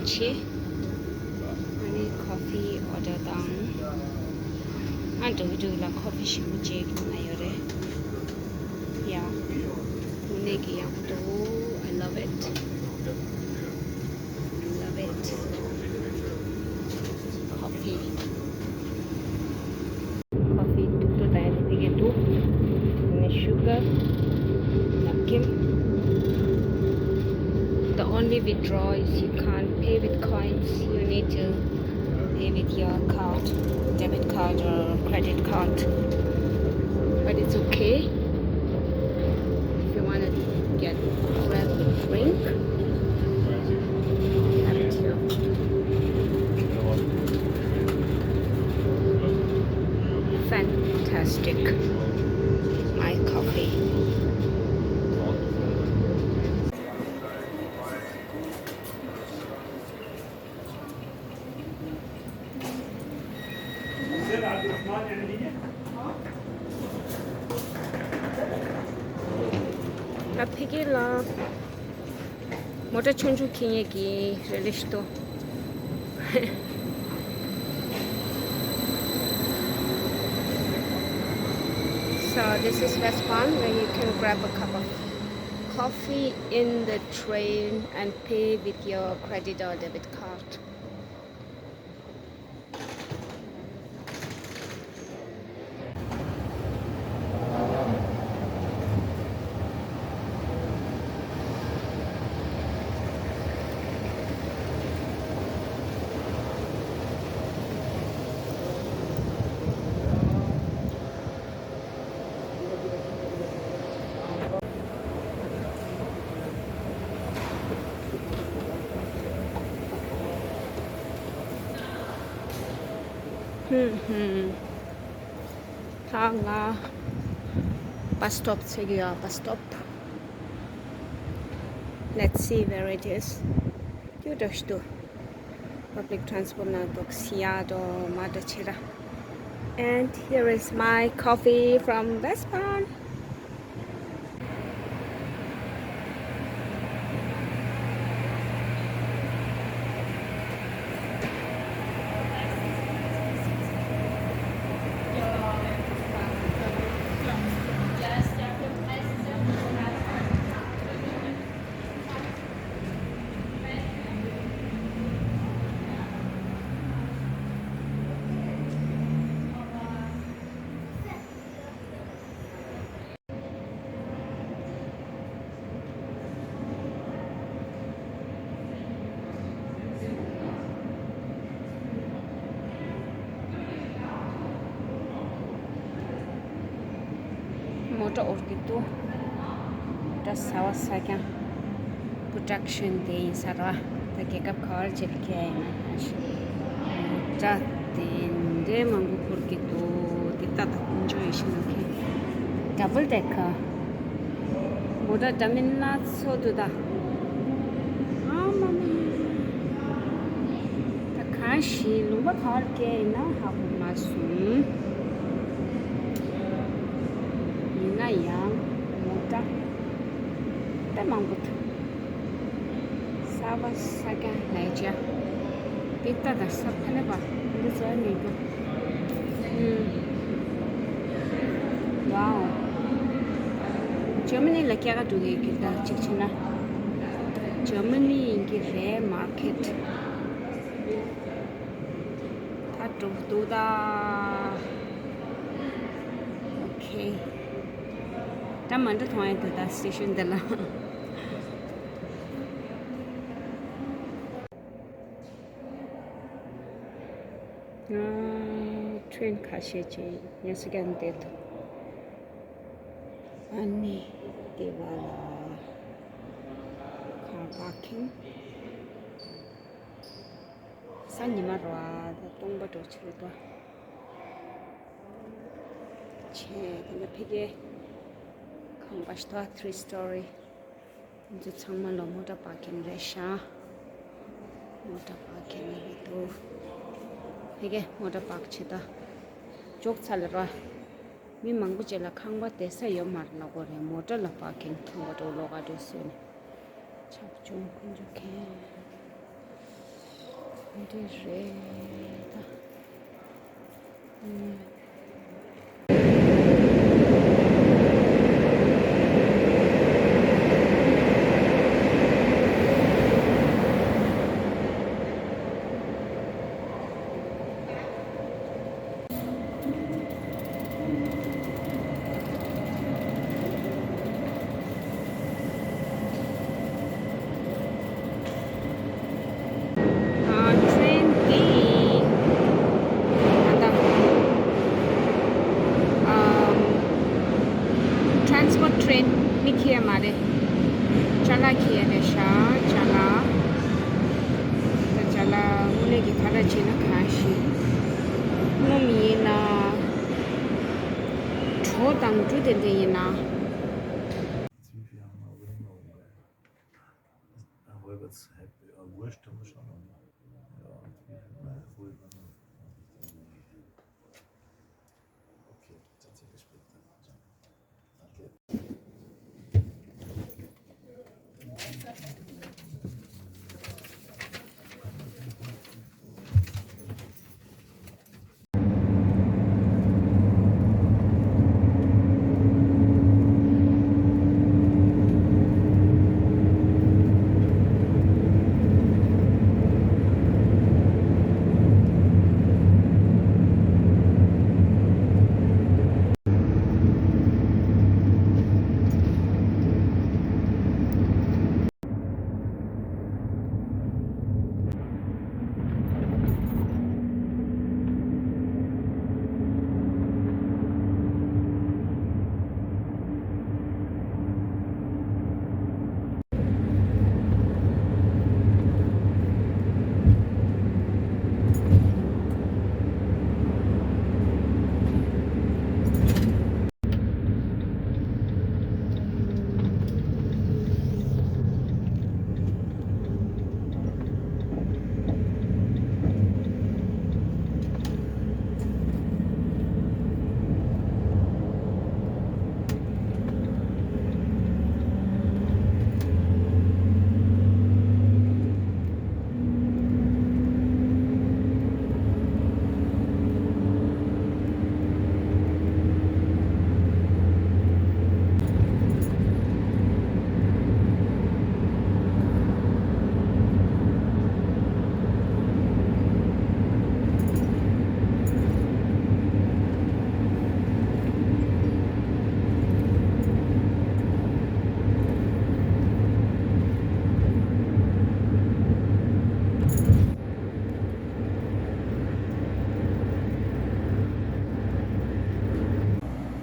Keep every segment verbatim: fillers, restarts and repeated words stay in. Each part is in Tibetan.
ཆེ། ཨ་ནི་ཀོ་ཕི་ཨོ་ཌར་དང་། ཨ་འགྲོ་གི་འགྲོ་གི་ལ་ཀོ་ཕི་ཞིམ་པོ་བྱེད་ཀྱི་མ་ཡོད་རེད། ཡ། དངོས་གནས་ཀྱི་ཡག་པོ་འདུག I love it. Love it. Coffee. Coffee ཐུག་ཐུག་དང་ཡང་དེ་གས་འདུག་ནས་sugar, napkin. The only withdrawal is you can't pay with coins. You need to pay with your card, debit card or credit card. But it's okay. If you wanna get, grab a drink, have it here. Fantastic. My coffee. ད་ཕ་གི་ལ་མོ་ཊ་ཆུང་ཆུང་འཁྱེར་མཁན་གྱི་རེ་ལེ་ཞིག་འདུག So this is West Palm, where you can grab a cup of coffee in the train and pay with your credit or debit card. ཧུམ་ཧུམ། ད་ང་bus stop འཚོལ་གྱི་ཡོད། Bus stop. Let's see where it is. ཀྱུ་འདྲ་ཞིག་འདུག Public transport ནང་འདུག་སི་ཡ་དོ་མ་འདྲ་ཆེ་ར། And here is my coffee from West Palm. མོ་ཊ་འོར་གྱི་འདུག་མོ་ཊ་ཟ་བ་ཟ་རྐྱང་། Production དེ་ཡིན་ས་ར། ད་རྒྱལ་ཁབ་ག་བར་བྱེད་ཀྱི་ཡིན་ན་ཞིག་མོ་ཊ་དེ་འདྲའི་མང་པོ་འཁོར་གྱི་འདུག་འདི་ལྟ་དང་enjoy བྱེད་ནོ་ཁེ། Double decker. མོ་ཊ་འདྲ་མིན་སྣ་ཚོགས་འདུག་ད། ཨ་མ་མ་མ་མ། ད་གང་ཞིག་ལུང་པ་ག་བར་སྐྱེལ་ཡིན་ན་ཧ་གོ་མ་སོང་། ཡིན་ན་ཡང་མོ་ཊ་དཔེ་མང་པོ་འདུག་ཟ་བ་ཟ་རྐྱང་ལས་བྱ། འདི་ལྟ་དང་ས་ཕ་ནས་པ་འདི་ཟ་ནས་འདུག་ཨུམ། Wow. ཇར་མ་ནི་ལ་སྐྱེལ་ག་འགྲོ་གི་ཡོད་ཀྱི་ད་གཅིག་བྱས་ན། ཇར་མ་ནི་ཡིན་གྱི་རེད་མར་ཀེཊ། ད་འགྲོ་གི་འདུག་ད། ཨོ་ཁེ། ད་མ་འགྲོ་མཐོང་ཡ་འདུག་ད་སི་ཊེ་ཤན་འདི་ལ། ང་ཊེ་རེན་ཁ་ཤས་ཅིག་ཉལ་ས་གང་བསྡད་འདུག་ཨ་ནི་དེ་བ་ལ་ཁ་པར་ཁིང་ས་ཉི་མ་རོ་ཨ་ད་སྟོང་པ་འགྲོ་ཆེ་རེད་དོ། ཆེ་དེ་འདྲ་ཕ་གི་ཁང་པ་ཞིག་འདུག three story། ཁོང་ཚོ་ཚང་མ་ལ་མོ་ཊ་པར་ཀིང་རེད་ཤག་མོ་ཊ་པར་ཀིང་རེད་འདུག་ཕ་གི་མོ་ཊ་པར་ཀ་བྱེད་ད། འཇོག་ཚར་ལ་ར། མི་མང་པོ་ཅིག་ལ་ཁང་པ་བསྡད་ས་ཡོད་མ་རེད་ལབ་ཀྱི་ཡོད་རེད། མོ་ཊ་ལ་པར་ཀིང་ཁང་པ་འགྲོ་ལོགས་ཀ་འགྲོ་བཟོས་ནས། ཆབ་ཆུང་ཁོང་ཚོ་ཁེ། འདི་རེད་ད། ཨུམ། ཨ། ཊེན་འདི་ད་ལྟ་ཨམ། ཊེན་སི་པོར་ཊི་ཊེན་མི་འཁྱེར་མ་རེད། ཅ་ལག་འཁྱེར་རེད་ཤག་ཅ་ལག་ད་ཅ་ལག་དངོས་གནས་ཀྱི་ཁ་ལག་བྱས་ན་གང་ཞིག་སྣུམ་ཡིན་ན། གྲོ་དང་འབྲུ་དེ་འདྲ་ཡིན་ན།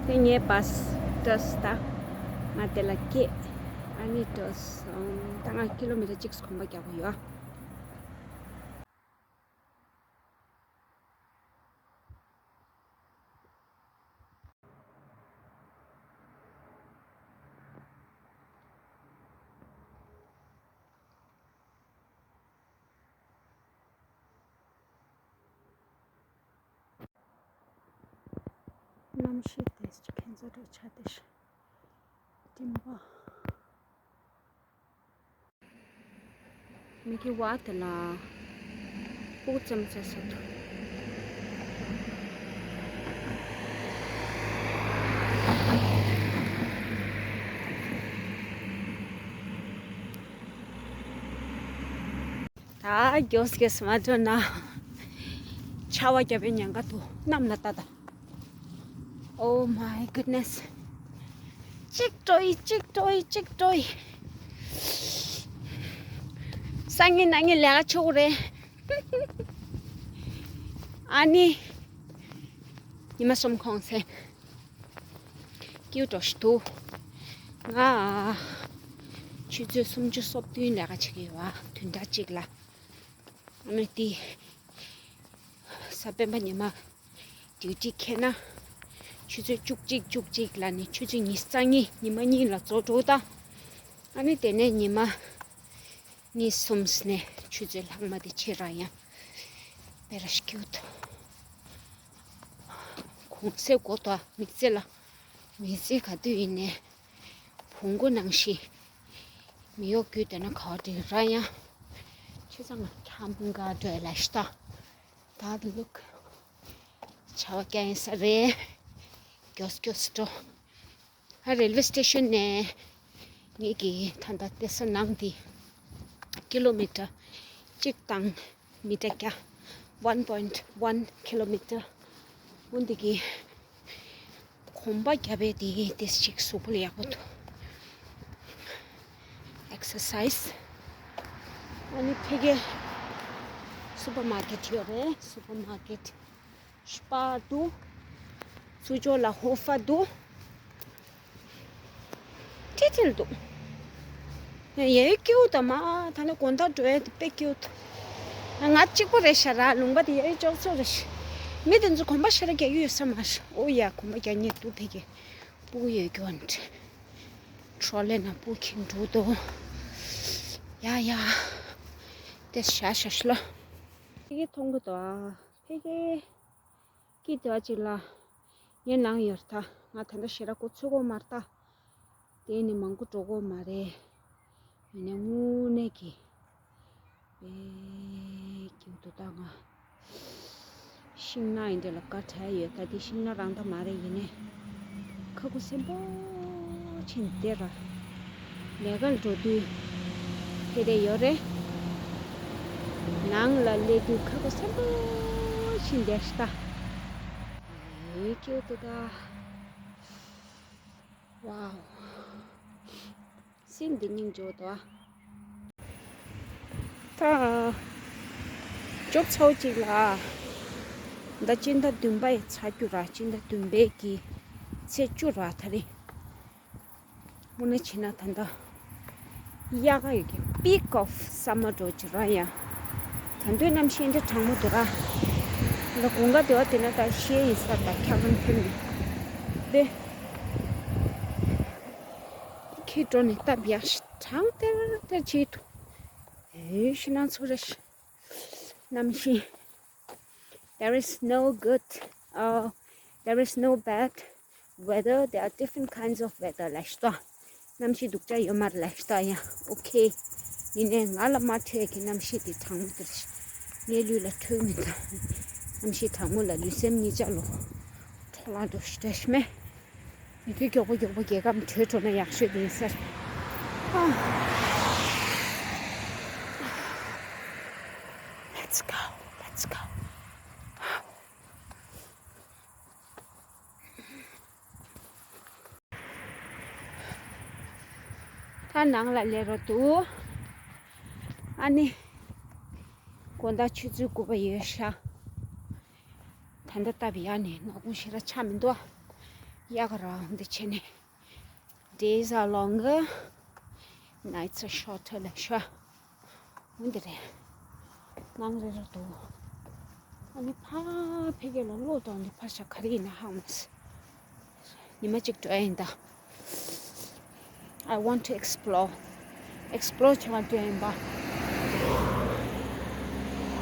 དེ་ངའི་བཱས་འགྲོ་ས་ད། ང་དེ་ལ་སྐྱེས། ཨ་ནི་འགྲོ་སོང་། ད་ང་ཀི་ལོ་མི་ཊར་གཅིག་གོམ་པ་རྒྱག་གི་ཡོད། གནམ་གཤིས་དེ་ཁྱད་མཚར་པོ་ཆགས་བསྡད་ཤག་སྤྲིན་པ། མི་གི་བ་དེ་ལ་སྤུ་གུ་ཙམ་ཙམ་ཟ་འདུག་ད་མགྱོགས་སྐྱེས་མ་འགྲོ་ན། ཆར་པ་བརྒྱབ་པའི་ཉེན་ཁ་འདུག་གནམ་ལ་ལྟ་ད། Oh my goodness. གཅིག་འགྲོ་ཡི་གཅིག་འགྲོ་ཡི་གཅིག་འགྲོ་ཡི། སང་ཉིན་གནངས་ཉིན་ལས་ཀ་ཆོག་གི་རེད། ཨ་ནི། ཉི་མ་གསུམ་གོང་ཚེ། སྐྱིད་པོ་ཞིག་འདུག་ང་ཆུ་ཚོད་སུམ་ཅུ་སོ་བདུན་ལས་ཀ་བྱེད་ཀྱི་ཡོད་པ་བདུན་ཕྲག་གཅིག་ལ། ཨ་ནི་དེ། གཟའ་སྤེན་པ་ཉི་མ། ཌིའུ་ཊི་ཁེལ་ན། ཆུ་ཚོད་བཅུ་གཅིག་བཅུ་གཅིག་ལ་ནི་ཆུ་ཚོད་ཉི་ཤུ་རྩ་གཉིས་ཉི་མ་གཉིས་ལ་རྫོགས་འགྲོ་ད། ཨ་ནི་དེ་ནས་ཉི་མ། གཉིས་གསུམ་ནས་ཆུ་ཚོད་ལྷག་མ་དེ་ཕྱིར་རང་ཡང་། དཔེ་ར་སྐྱིད་པོ་འདུག་གུང་སེང་དགོང་དག་མི་ཚེ་ལ། མི་ཚེ་ག་དུས་ཡིན་ནའི། བོང་གུ་ནང་བཞིན། མི་གཡོག་རྒྱུག་བསྡད་ན་ག་བ་འགྲིག་ར་ཡང་། ཁྱེད་ཚང་ཁམས་ག་འགྲོ་ལ་ཤ་ད་ལུག་ཆ་བ་ཀྱང་ཡིན་ས་རེད། མགྱོགས་མགྱོགས་འགྲོ། ཨ་རེལ་ཝེ་སི་ཊེ་ཤོན་ནས་ངེད་ཀྱི་ད་ལྟ་སྡོད་ས་ནང་འདི་ཀི་ལོ་མི་ཊར་གཅིག་དང་མི་ཊར་བརྒྱ། one point one kilometer. འོ་འདི་གི་གོམ་པ་བརྒྱབ་པའི་དེ་ཏོག་ཙམ་ཅིག་གཟུགས་པོ་ལ་ཡག་པོ་འདུག་ཨེག་སར་སའི་ཛི། ཨ་ནི་ཕ་གིར་སུ་པར་མར་ཀེཊ་ཡོད་རེད། སུ་པར་མར་ཀེཊ་སྤར་འདུག་ཚུར་ཕྱོགས་ལ་ཧོ་ཧྥ་འདུག་ཁྲིལ་ཁྲིལ་འདུག་ཡ་ཡི་སྐྱིད་པོ་འདུག་མ། ད་ནི་དགོང་དག་འགྲོ་ཡ་དེ་དཔེ་སྐྱིད་པོ་འདུག་ང་གཅིག་པོ་རེད་ཤག་ར། ལུང་པ་དེ་ཡ་ཡི་ཅོག་ཙེ་རེད་ཤག་མི་དེ་ཚོ་གོམ་པ་ཞེ་དྲག་རྒྱག་གི་ཡོད་ས་མ་རེད། ཨོ་ཡ། གོམ་པ་རྒྱག་མཁན་འདུག་ཕ་གིར་སྤུ་གུ་ཡོད་རྒྱུ་ཨ་ནི་ཊོ་ལེ་ནང་སྤུ་གུ་འཁྱེར་འགྲོ་འདུག་ཡ་ཡ། དེ་ཤ་ཤ་ཤ་ལ། ཕ་གིར་མཐོང་གི་འདུག་ཨ། ཕ་གིར། སྐྱིད་དེ་བ་ཅིག་ལ། ངའི་ནང་ཡོད་ད། ང་ད་ལྟ་ཞེ་དྲག་གོ་ཚོད་གོ་མ་རེད་ད། དེ་ནི་མང་པོ་འགྲོ་གོ་མ་རེད། ཡིན་ནའི་དངོས་གནས་ཀྱི་དཔེ་སྐྱིད་འདུག་ད། ང་ཤིང་ནགས་ཡིན་དེ་ལ་དགའ་བྲལ་ཡོད་ད། དེ་ཤིང་ནགས་རང་ད་མ་རེད། ཡིན་ནའི་ཁ་ཁུ་སིམ་པོ་ཕྱིན་བསྡད་ར། ལས་ཀར་འགྲོ་དུས་དེ་རེད་ཡོད་རེད། ནང་ལ་སླེབས་དུས་ཁ་ཁུ་སིམ་པོ་ཕྱིན་བསྡད་ཤག་ད། ཨེ་སྐྱིད་འདུག་ད། ཝའོ། སེམས་འདི་སྙིང་རྗེ་པོ་འདུག་ཨ། ད་ཅོབ་ཚའོ་གཅིག་ལ་ད་སྤྱི་ཟླ་བདུན་པ་ཡི་ཚར་རྒྱུ་ར། སྤྱི་ཟླ་བདུན་པའི་གི་ཚེས་བཅུ་ར་ད་རེད། དངོས་གནས་བྱས་ན་ད་ལྟ་དབྱར་ཁ་ཡོད་ཀྱི་peak of summer འགྲོ་གི་ར་ཡ། ད་དུང་གནམ་གཤིས་འདི་གྲང་མོ་འདུག་ར། ད་དགུན་ཁ་དེ་བ་དེ་ན་ད་ཤེས་ཡིན་ས་ད་འཁྱག་རོམ་ཐེབས་ནས་དེ། ཁྱི་འགྲོ་ནས་སྟབས་ཡག་ཤི་གྲང་ཏེར་ཏེར་བྱེད་ཐུབ། ཨེ་ཤི་ན་ཚོ་རེ་ཤི། གནམ་གཤིས། There is no good, uh, there is no bad weather. There are different kinds of weather ལབ་ཤག་ད། གནམ་གཤིས་སྡུག་ཅག་ཡོད་མ་རེད་ལབ་ཤག་ད་ཡ། ཨོ་ཁེ། ཡིན་ནའི་ང་ལ་མ་འཕྲད་ཀྱི་གནམ་གཤིས་དེ་གྲང་མོ་དེ་རེད། ངའི་ལུས་ལ་འཕྲོད་མི་འདུག་གནམ་གཤིས་གྲང་མོ་ལ་ལུས་སེམས་གཉིས་ཆ་ལོ། འཕྲོ་བརླག་འགྲོ་ཤི་བྲེལ་ཤི་མེད། མི་ཁྱོད་མགྱོགས་པོ་མགྱོགས་པོ་རྒྱལ་ཁམས་བྲོས་འགྲོ་ན་ཡག་ཤོས་དེ་ཡིན་ས་རེད། ཨ། Let's go, let's go. ད་ནང་ལ་སླེབས་རོགས་འདུག་ཨ་ནི། དགོང་དག་ཆུ་ཚོད་དགུ་པ་ཡོལ་ཤག་ད་ལྟ་སྟབས་ཡག་ནས་ནག་ཁུང་ཞེ་དྲག་ཆགས་མི་འདུག་ཨ། དབྱར་ཁ་ར་འོ་འདི་བྱས་ནས། Days are longer, nights are shorter ལབ་ཤག་འོ་འདི་རེད། ནང་རེ་རེ་འདུག་ཨ་ནི་ཕ་ཕ་གི་ལ་གློག་གཏོང་དུས་ཕར་ཆ་ག་རེ་ཡིན་ན་ཧ་མ་སི། ཉི་མ་གཅིག་འགྲོ་ཡ་ཡིན་ད། I want to explore. Explore བྱེད་པར་འགྲོ་ཡ་ཡིན་པ།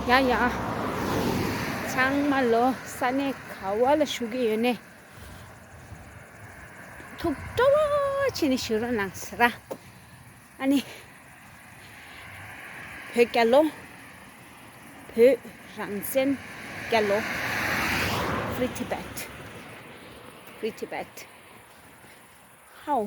ཡ་ཡ། ཚང་མ་ལོ་ས་གནས་ག་བ་ལ་བཞུགས་ཀྱི་ཡོད་ནའི། ཐུགས་སྤྲོ་བོ་བྱས་ནས་བཞུགས་རོགས་གནང་ཟེར་ར། ཨ་ནི། བོད་རྒྱལ་ལོ། བོད་རང་བཙན་རྒྱལ་ལོ། Free Tibet. Free Tibet. How?